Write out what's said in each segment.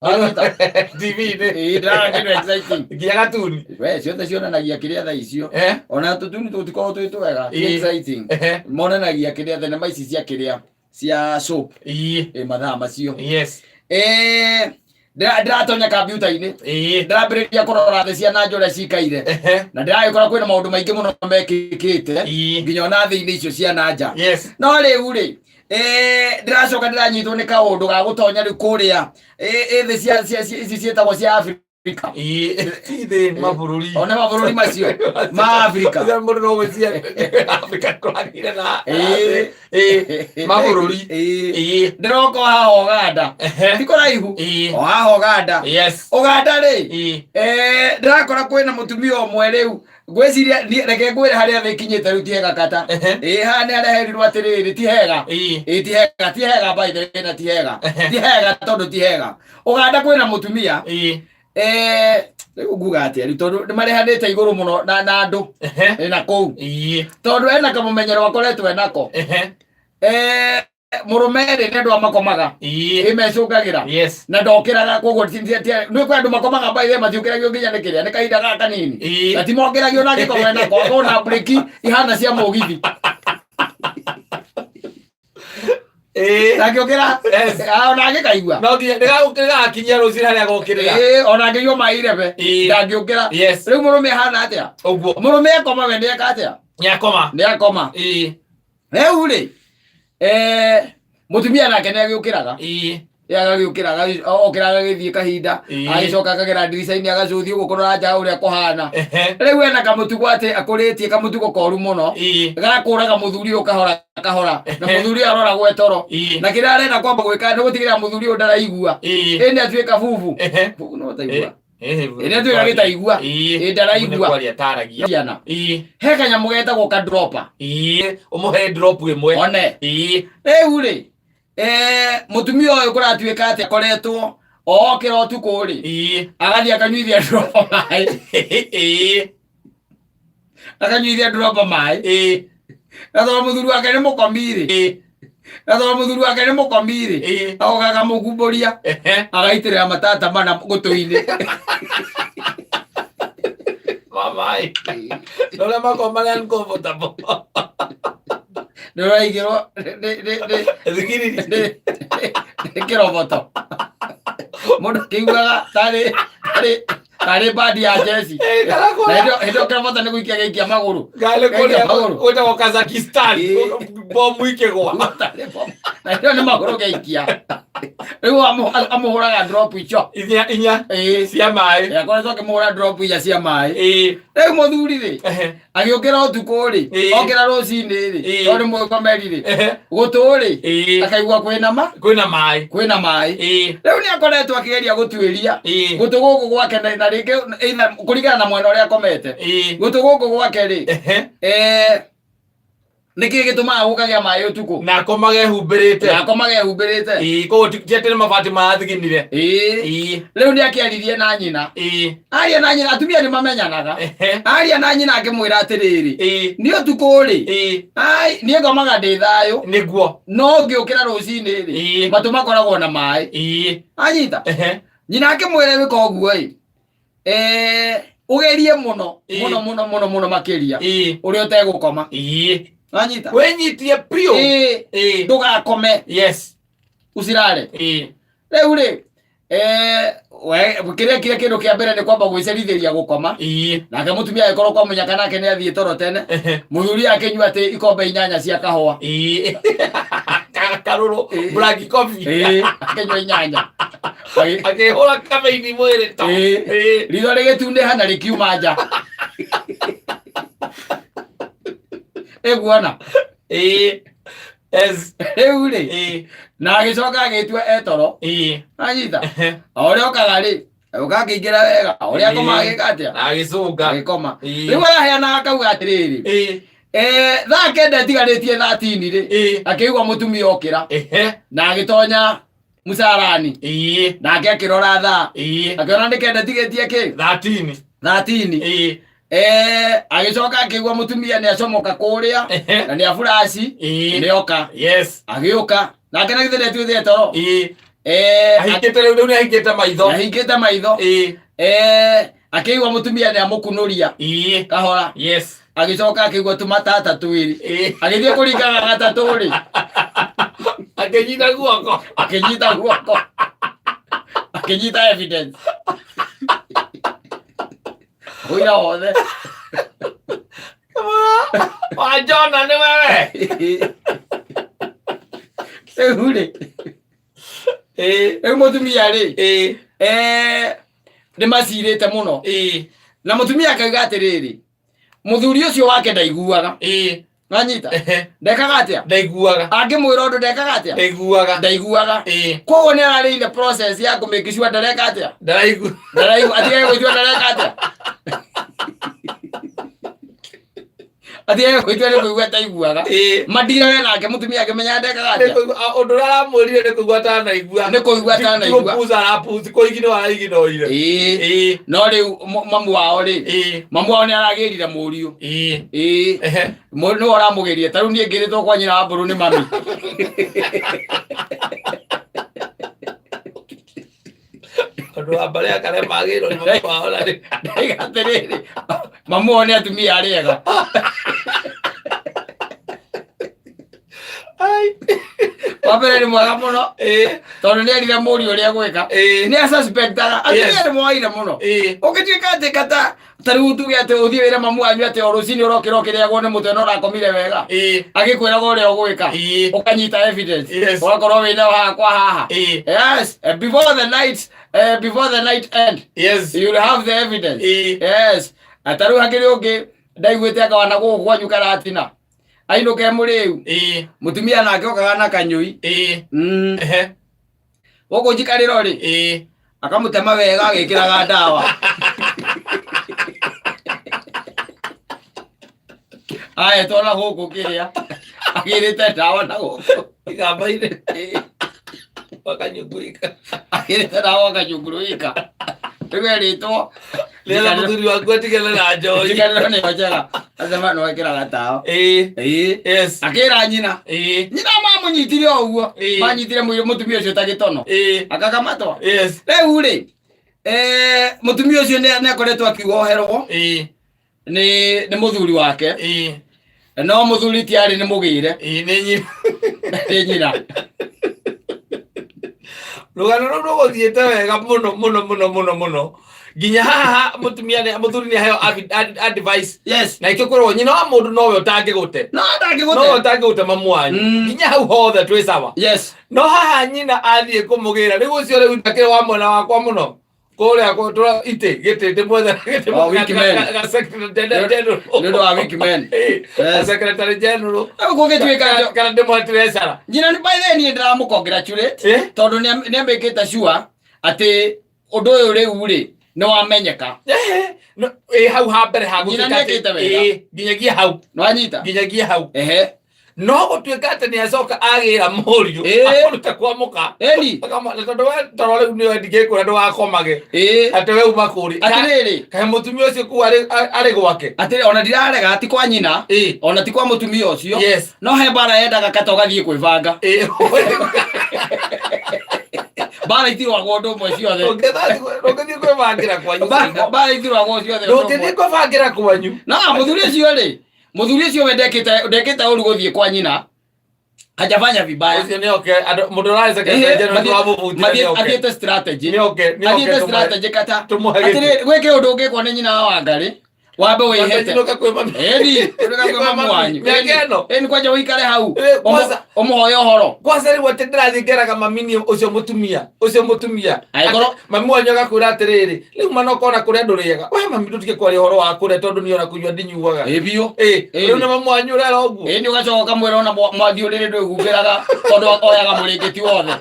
Wanyita? TV-inĩ. Ĩĩ, ndĩrarora kĩndũ exciting. Nginya gatuni. We ciothe cionanagia kĩrĩa thaa icio. Ona tũtuni tũtikoragwo twĩ twega, ti exciting. Monanagia kĩrĩa thenema ici cia kĩrĩa cia soap. Ĩ mathaa macio. Eh, ndĩratonya kambiuta-inĩ. Ndĩrambĩrĩria kũrora thĩ cia nanja ũrĩa cikaire. Na ndĩragĩkora kwĩna maũndũ maingĩ mũno mekĩkĩte nginya ona thĩ-inĩ icio cia nanja. No rĩu rĩ, eh, ndĩracoka ndĩranyitwo nĩ kaũndũ ga gũtonya rĩu kũrĩa ĩ thĩ ici ciĩtagwo cia Afrika. Ti thĩ mabũrũri. Ona mabũrũri macio ma Afrika. Ũcio mũndũ no gwĩciria Afrika kũragĩire na mabũrũri. Ndĩroka o haha Ũganda. Ti kũraihu. O haha Ũganda. Ũganda rĩ, ndĩrakora kwĩna mũtumia ũmwe rĩu ngwĩciria reke ngwĩre harĩa thĩ ikinyĩte rĩu ti hega kata. Ĩĩ haha nĩ harĩa herirwo atĩrĩrĩ ti hega. Ĩĩ ti hega, ti hega by the way na ti hega. Ti hega tondũ ti hega. Ũganda kwĩna mũtumia rĩu nguga atĩa rĩu tondũ nĩ marehanĩte igũrũ mũno na andũ na kũu tondũ ena kamũmenyero akoretwo enako. Mũrũme rĩ nĩ andũ a makomaga ĩmecũngagĩra na ndokĩraga koguo nĩ kwĩ andũ makomaga by the way matiũkĩragio nginya nĩ kĩrĩa nĩ kahinda gaka kanini na ti mokĩragio na angĩkorwo enako akorwo na breki ihana cia mũgithi ndangĩũkĩra. Ona angĩkaigua No nginya nĩgakinyia rũcinĩ harĩa agokĩrĩra. Ĩĩ, ona angĩnyua maĩ irebe ndangĩũkĩra. Rĩu mũrũme ahana atĩa? Ũguo. Mũrũme akoma we nĩeka atĩa? Nĩakoma. Nĩakoma. Rĩu rĩ, mũtumia nake nĩ agĩũkĩraga. Ĩ agagĩũkĩra, okĩra agagĩthiĩ kahinda, agĩcoka akagera ndirica-inĩ agacũthia ũguo kũrora nja ũrĩa kũhana. Rĩu ena kamũtugo atĩ akũrĩtie kamũtugo koru mũno gakũraga mũthuri ũyũ kahora kahora na mũthuri ũyũ arora gwe toro. Na kĩrĩa arenda kwamba gwĩka nĩ gũtigĩrĩra mũthuri ũyũ ndaraigua. Ĩ nĩ atuĩka bubu. Bubu no taigua. Ĩ nĩ atuĩka gĩtaigua. Ĩ ndaraigua. Nĩ kwaria ataragia. Ciana. He kanyamũ getagwo ka dropper. Ũmũhe drop ĩmwe. One. Rĩu rĩ, mũtumia ũyũ kũratuĩka atĩ akoretwo okĩra ũtukũ rĩ, agathiĩ akanyuithia dropper maĩ. Akanyuithia dropper maĩ. Na tondũ mũthuri wake nĩ mũkomi rĩ, na tondũ mũthuri wake nĩ mũkomi rĩ, agoka akamũkumbũria, agaitĩrĩra matata mana gũtũ-inĩ. Mamaĩ. Na ũrĩa makoragwo marĩ uncomfortable. Nĩ ũraigĩrwo Thigiriri. Nĩ kĩroboto. Mũndũ akĩiguaga tarĩ bandi ya jeci. Kana Na kũrĩa hĩndĩ ĩyo kĩroboto nĩ gũikia gĩikia magũrũ. Kana kũrĩa Magũrũ. gwĩtagwo Kazakhstan. Bomu ikĩgwa. Tarĩ bomu. Na hĩndĩ ĩyo nĩ magũrũ gĩikia. Rĩu amũhũraga drop icio. Inya inya cia maĩ. Akoretwo akĩmũhũra drop inya cia maĩ. Rĩu mũthuri rĩ, agĩũkĩra ũtukũ rĩ, okĩra rũcinĩ rĩ, tondũ nĩ mũkomeri rĩ, gũtũ rĩ, akaigua kwĩna ma Kwĩna maĩ. Kwĩna maĩ. Rĩu nĩ akoretwo akĩgeria gũtuĩria gũtũ gũkũ gwake na rĩngĩ either kũringana na mwena ũrĩa akomete. Gũtũ gũkũ gwake rĩ, nĩkĩ gĩtũmaga gũkagĩa maĩ ũtukũ? Na akomage ehumbĩrĩte. Na akomage ehumbĩrĩte. Koguo ti atĩ nĩ mabati marathiginire. Rĩu nĩ akĩaririe na nyina. Aria na nyina, atumia nĩ mamenyanaga. Aria na nyina akĩmwĩra atĩrĩrĩ, nĩ ũtukũ rĩ, ai niĩ ngomaga ndĩ thayũ. No ngĩũkĩra rũcinĩ rĩ, matũ makoragwo na maĩ. Anyita. Nyina akĩmwĩra gwĩka ũguo ĩ, ũgerie mũno mũno mũno mũno mũno makĩria ũrĩa ũtegũkoma. Wanyita? Wĩnyitie biũ. Ndũgakome. Ucirare. Rĩu rĩ, kĩrĩa kĩrĩa kĩndũ kĩa mbere nĩ kwamba gwĩcerithĩria gũkoma. Nake mũtumia agĩkorwo kwa mũnyaka nake nĩ athiĩ toro tene. Mũthuri akĩnyua atĩ ikombe 8 cia kahũa. Karũrũ black coffee. Akĩnyua 8. Akĩhũra caffeine mwĩrĩ to. Ritho rĩgĩtunĩha na rĩkiuma nja. Ĩguona. Rĩu rĩ, na agĩcoka agĩtua etoro. Anyita. O ũrĩa okaga rĩ, ũka akĩingĩra wega, o ũrĩa akoma agĩka atĩa? Agĩcũnga. Agĩkoma. Rĩu araheana akauga atĩrĩrĩ, thaa 9 ĩtigarĩtie 13 rĩ, akĩigua mũtumia okĩra na agĩtonya mũcarani. Nake akĩrora thaa. Akĩona nĩ 9 ĩtigĩtie kĩ? 13. 13. Agĩcoka akĩigua mũtumia nĩ acomoka kũrĩa na nĩ aburaci nĩ oka. Agĩũka nake na githĩ nĩatuĩte toro. Ahingĩte rĩu, rĩu nĩ ahingĩte maitho. Ahingĩte maitho. Akĩigua mũtumia nĩ amũkunũria kahora. Agĩcoka akĩigua tũmatata twĩrĩ. Agĩthiĩ kũringaga gatatũ rĩ, Akĩnyita guoko. Akĩnyita guoko, akĩnyita evidence, ũira wothe. Wa Jona nĩ wewe. Rĩu rĩ, rĩu mũtumia rĩ, nĩ macirĩte mũno na mũtumia akauga atĩrĩrĩ, mũthuri ũcio wake ndaiguaga. Nanyita? Ndekaga atĩa? Ndaiguaga. Angĩmwĩra ũndũ ndekaga atĩa? Ndaiguaga. Ndaiguaga. Koguo nĩ ararĩ in the process ya kũ make sure ndareka atĩa? Ndaraigua. Ndaraigua, atigage gwĩtua ndareka atĩa, atigage gwĩtua nĩ kũigua ataiguaga. Matirage nake mũtumia akĩmenya ndekaga Nĩ atĩa. Ũndũ ũrĩa aramwĩrire nĩ kũigua atanaigua. Nĩ kũigua atanaigua. Kũpuca arapuci, kũiginwo araiginoire. No rĩu mamu wao rĩ, mamu wao nĩ aragĩrire mũriũ. Nĩwe ũramũgĩrire. Ta rĩu niĩ ngĩrĩtwo kwa nyina wa mbũrũ nĩ mami. Andũ a mbarĩ ya karĩa magĩrwo nĩ mamu wao na Ndaiga atĩrĩrĩ, mamu wao nĩ atumia arĩa ega. Ai. Wa mbere nĩ mwega mũno tondũ nĩ erire mũriũ ũrĩa gwĩka. Nĩ asuspectaga atumia nĩ moaire mũno. Ũngĩtuĩka atĩ kata ta rĩu tuge atĩ ũthiĩ wĩre mamu wanyu atĩ o rũcinĩ ũrokĩra ũkĩrĩagwo nĩ mũtwe na ũrakomire wega, agĩkwĩraga ũrĩa ũgwĩka, ũkanyita evidence. Ũgakorwo wĩna haha kwa haha. Yes, before the night end, you will have the evidence. Yes. Ta rĩu hakĩrĩ ũngĩ ndaiguĩte akawana gũkũ kwanyu karatina ainũke mũrĩu. Mũtumia nake okaga na kanyũi. Gũkũ njikarĩro rĩ, akamũtema wega agĩkĩraga ndawa aetwo na gũkũ kĩrĩa agĩrĩte ndawa na gũkũ Igamba-inĩ. Wakanyunguika. Agĩrĩte ndawa akanyungurũika, rĩu erĩtwo Rĩrĩa mũthuri waku atigane na njohi. Njikarĩro nĩyo njega, atema nĩ wekĩraga tawa. Akĩra nyina. Nyina mamũnyitire o ũguo. Manyitire mũtumia ũcio ta gĩtono. Akakamatwa. Rĩu rĩ, mũtumia ũcio nĩ akoretwo akiuga oherwo nĩ mũthuri wake. No mũthuri ti arĩ nĩ mũgĩre. Nĩ nyina. Nĩ nyina. Rũgano rũu rũgũthiĩte wega mũno mũno mũno mũno mũno nginya haha mũtumia mũthuri nĩ aheo advice. Na ikĩo kwĩrwo nyina wa mũndũ nowe ũtangĩgũte. No nowe ndangĩgũte. Ũtangĩgũte mamu wanyu. Nginya hau hothe twĩ sawa. No haha nyina athiĩ kũmũgĩra rĩu ũcio rĩu ndakĩrĩ wa mwena wakwa mũno kũrĩa tũra itĩ gĩtĩ ndĩmwethere gĩtĩ. Oh, weak man. Ga secretary general. Nĩ ũndũ wa weak man. Ga secretary general. Rĩu gũgĩtuĩka kana ndĩmũhe treasurer. Nyina nĩ by the way niĩ ndĩramũ congratulate tondũ nĩ amĩkĩte sure atĩ ũndũ ũyũ rĩu rĩ nĩ wamenyeka. No, ĩ hau ha mbere ha Nyina gũtuĩka atĩ- nĩekĩte wega. Nginyagia hau. Nĩwanyita? Nginyagia hau. No gũtuĩka atĩ nĩ acoka agĩra mũriũ amũrute kwa mũka. Na tondũ we toro rĩu nĩwe ndingĩkwĩra ndũgakomage atĩ we uma kũrĩ Atĩrĩrĩ, kaĩ mũtumia ũcio kũu arĩ gwake. Atĩrĩ, ona ndirarega ti kwa nyina, ona ti kwa mũtumia ũcio. No he mbara yendaga kata ũgathiĩ kwĩbanga. Mbara itirwagwo ũndũ ũmwe ciothe. Ndũngĩthiĩ kwĩbangĩra kwanyu. Mbara itirwagwo ciothe ũndũ ũmwe. Ndũngĩthiĩ kwĩbangĩra kwanyu. Na mũthuri ũcio rĩ, mũthuri ũcio we ndekĩte ũru gũthiĩ kwa nyina, hajafanya vibaya. Ũcio nĩ oke mũndũ ũrarĩ secretary general nĩ wamũbutire nĩ oke. Athiĩte strategy. Nĩ oke, nĩ oke Athiĩte strategy kata tũmũhe gĩtĩ. Atĩrĩrĩ, gwĩke ũndũ ũngĩkwo nĩ nyina wa Wangarĩ, wambe wĩhete. Njoka kwĩ mami. Ĩni, ũrĩka kwĩ mamu wanyu. Mĩaka ĩno. Ĩni, kwanja ũikare hau. Kwanza- Ũmũhoe ũhoro. Kwanza rĩu atĩ ndĩrathiĩ ngeraga mami niĩ ũcio mũtumia ũcio mũtumia. Angĩkorwo- Atĩ mami wanyu agakwĩra atĩrĩrĩ, rĩu mana ũkona kũrĩa ndũrĩaga we mami ndũtige kwaria ũhoro wa kũrĩa tondũ niĩ ona kũnyua ndinyuaga. Ĩ biũ. Rĩu nĩ mamu wanyu ũrera ũguo. Ĩni, ũgacoka ũkamwĩra ona mwathi ũrĩrĩ ndwĩhumbĩraga tondũ oyaga mũrĩngĩti wothe.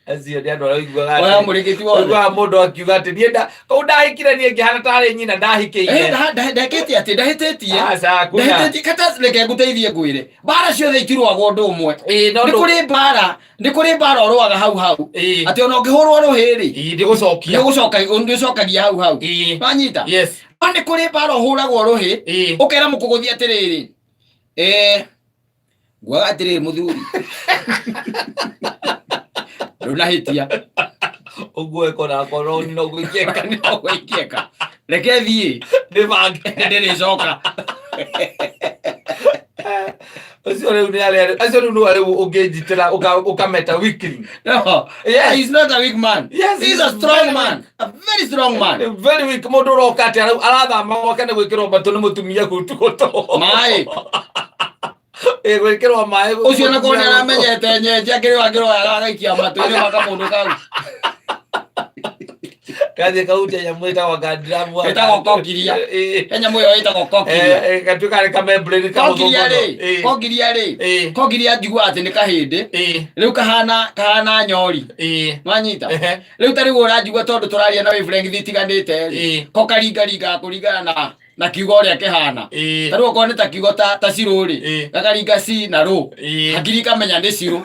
Acio nĩ andũ arĩa ũiguaga Oya mũrĩngĩti wothe. Ũiguaga mũndũ akiuga atĩ niĩ kũu ndahikire niĩ ngĩhana tarĩ nyina ndahikĩire. Ndekĩte atĩ ndahĩtĩtie. Aca, kuna. Ndahĩtĩtie kata reke ngũteithie ngwĩre mbara ciothe itirwagwo ũndũ ũmwe. No Nĩ kũrĩ mbara, nĩ kũrĩ mbara ũrũaga hau hau atĩ ona ũngĩhũrwo rũhĩ rĩ, ndĩgũcokia. Nĩ ũgũcokagia hau hau. Wanyita? Yes. No nĩ kũrĩ mbara ũhũragwo rũhĩ ũkera mũkũgũthi atĩrĩrĩ, nguaga atĩrĩrĩ mũthuri. Ndũnahĩtia. Ũguo ĩkora korwo no gwĩkĩka. No gwĩkĩka. Reke thiĩ. Nĩ bange. Ndĩrĩcoka. Ũcio rĩu nĩ arĩa acio rĩu nĩwe rĩu ũngĩnjitĩra ũkameta weakling. No. Yes. He's not a weak man. Yes, He's a he's strong very man. A very strong man. Very weak mũndũ ũroka atĩ arathama gwake nĩ gwĩkĩrwo matũ nĩ mũtumia gũtukũ Maĩ. Ĩ gwĩkĩrwo maĩ Ũcio na korwo nĩ aramenyete nyenje akĩrĩ akĩroyaga agaikia matũ-inĩ ma kamũndũ kau. Gathiĩ kahutia nyamũ ĩtagwo gandiramu. Ĩtagwo kokiria. He nyamũ ĩyo ĩtagwo kokiria. Gatuĩka nĩ kamembrane kahũthũ Kokiria mũno. rĩ, kokiria rĩ, kokiria njiguaga atĩ nĩ kahĩndĩ. Rĩu kahana kahana nyori. Nwanyita? Rĩu ta rĩu ũranjigua tondũ tũraria na wavelength itiganĩte rĩ, ko karingaringaga kũringana na na kiugo ũrĩa kĩhana. Ta rĩu okorwo nĩ ta kiugo ta ta cirũ rĩ, gakaringa ci na rũ. Hakiri ikamenya nĩ cirũ.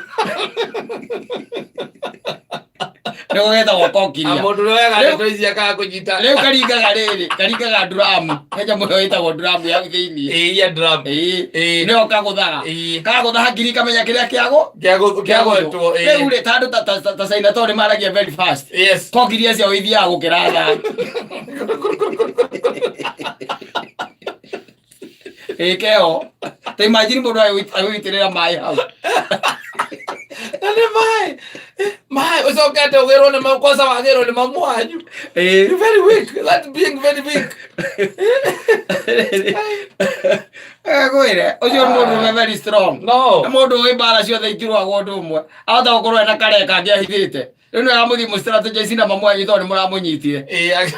Nĩko getagwo kokiria. Mũndũ ũrĩa wega ndeto ici akaga kũnyita. Rĩu karingaga rĩrĩ, karingaga nduramu. He nyamũ ĩyo ĩtagwo nduramu ya thĩiniĩ. Ĩĩ ya drum. Ĩĩ. Nĩyo kagũthaga. Kagũtha hakiri ikamenya kĩrĩa kĩagũ. Kĩagwetwo. Rĩu rĩ, ta andũ ta ta ta China tondũ nĩmaragia very fast. Kokiria ciao ithiaga gũkĩra thaa. Ĩĩ keo. Ta imagine mũndũ agĩitĩrĩra maĩ hau. Na nĩ maĩ. Maĩ ũcokete ũgĩrwo nĩ mau kwanza wagĩrwo nĩ mamu wanyu. You're very weak. That's being very weak. Ngwĩre, ũcio nĩ mũndũ ũmwe very strong. No. Nĩ mũndũ ũĩ mbara ciothe itirũagwo ũndũ ũmwe. Ahota gũkorwo ena karĩa kangĩ ahithĩte. Rĩu nĩ aramũthiĩ mũ strategize na mamu wanyu tondũ nĩ mũramũnyitire. Ĩĩ,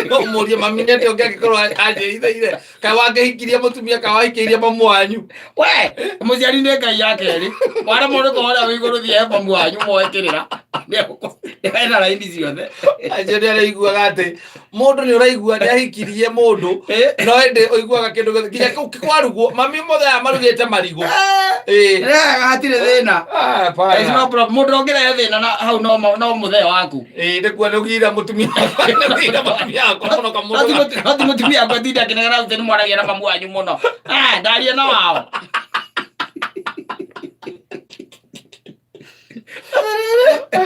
ũmũrie mami nĩ atĩa ũngĩ angĩkorwo anjĩhithĩire. Kaĩ wangĩhikirie mũtumia kaĩ wahikĩirie mamu wanyu. We, mũciari nĩ Ngai ya kerĩ. Mwana mũndũ kwa ũrĩa wĩ igũrũ thiĩ he mamu wanyu moe kĩrĩra. Ena raini ciothe. Acio nĩ araiguaga atĩ mũndũ nĩ ũraigua nĩ ahikirie mũndũ no ĩndĩ ũiguaga kĩndũ gĩothe nginya kũu kwarugwo mami ũmũthĩ aya marugĩte marigũ. Ĩĩ. Hatirĩ thĩna. Ah, There is pana. no problem. Mũndũ ũngĩrehe thĩna na hau no no mũthee waku. Ĩĩ nĩkuo nĩ ũgĩra mũtumia nĩ ũgĩra mũtumia wakwa mũno kamũndũ. No ti mũtumia wakwa tinda akĩnegena atĩ nĩ mwaragia na mamu wanyu mũno. Ah, ndaria na wao.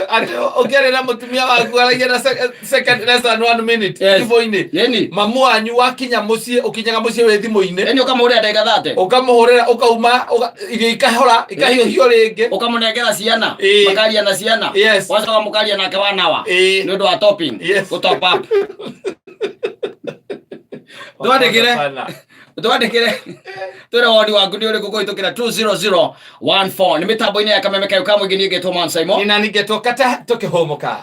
Atĩ ũkĩaria na mũtumia waku aragia na second less than one minute Yes. thimũ-inĩ. Yeni. Mamu wanyu wakinya mũciĩ ũkinyaga mũciĩ wĩ thimũ-inĩ. Yeni ũkamũhũrĩra ndagĩka 30. Ũkamũhũrĩra ũkauma irio ikahora ikahiũhio rĩngĩ. Ũkamũnengera ciana. Ĩĩ. Makaria na ciana. Yes. Wacoka mũkaria nake wanawa. Ĩĩ. Nĩ ũndũ wa topping. Yes. Gũ top up. Twandĩkĩre. Sana. Twandĩkĩre twĩre woni waku nĩ ũrĩkũ kũhĩtũkĩra 20014 nĩ mĩtambo-inĩ ya kameme kayo ka mũingĩ niĩ ngetwo Man Simon. Nĩ nani ngetwo kata tũkĩhũmũka.